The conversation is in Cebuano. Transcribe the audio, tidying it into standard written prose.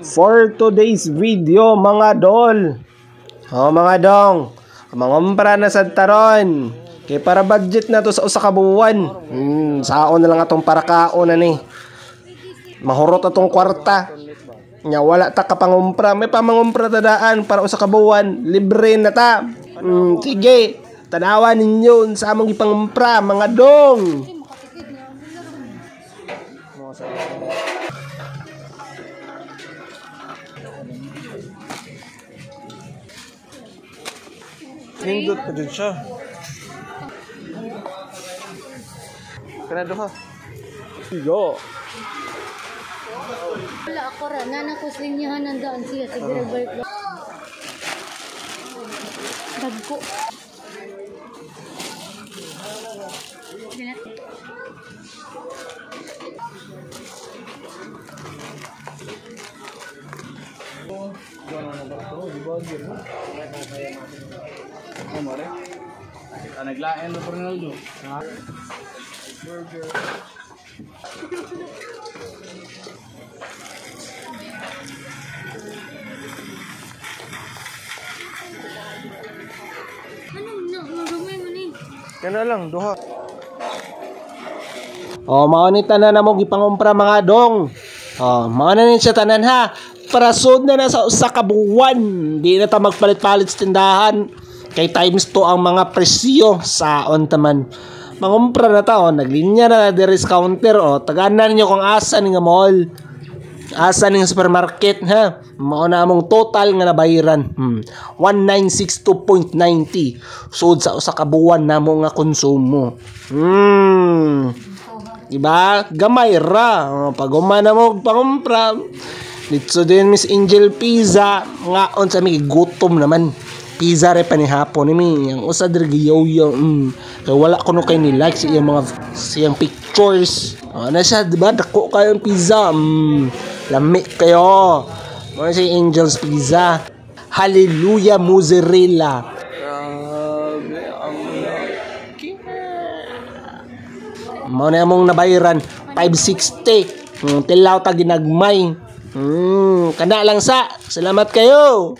For today's video, mga dol. Oh, mga dong. Mangumpra na sad taron. Kay para budget na to sa usa ka buwan. Saon na lang atong para kaon na ni. Mahurot atong kwarta. Nya wala ta kapangumpra, may pamangumpra ta daan para usa ka buwan, libre na ta. Sige, tanawa ninyo sa among gipangumpra, mga dong. Nindot pa dyan siya. Kana duha. Yo. Wala ako ra, nana ko sa linyahan ng daan siya sa balik. Dagko. Naglain na Ronaldo. Ano na, magamay mo ni. Kana lang duha. Oh, mao ni tanan na mo gipangumpra, mga dong. Oh, mao na ni siya tanan ha. Para sud na na sa usa ka buwan. Di na ta magpalit-palit sa tindahan. Kay times 2 ang mga presyo saon taman. Mangumpra na ta, oh, naglinya na diri sa counter, oh. Taganan ninyo kung asa ni nga mall. Asa ni nga supermarket ha. Mao na among total nga nabayaran. 1962.90. Sud sa usa ka buwan namo nga konsumo. Diba? Gamay ra. Oh, pag human na mo pangumpra, dito din Miss Angel Pizza, nga on sa mi gutom naman. Pizza re pa ni hapon ni mi. Ang usa diri giyoyo. Kay wala kuno kay ni like sa iyang mga siyang pictures. Oh, na siya, diba? Dako kayo ang pizza. Lami kayo. Mo si Angel's Pizza. Hallelujah mozzarella. Grabe ang laki. Mao na among nabayaran 560. Tilaw ta ginagmay. Kana lang sa. Salamat kayo.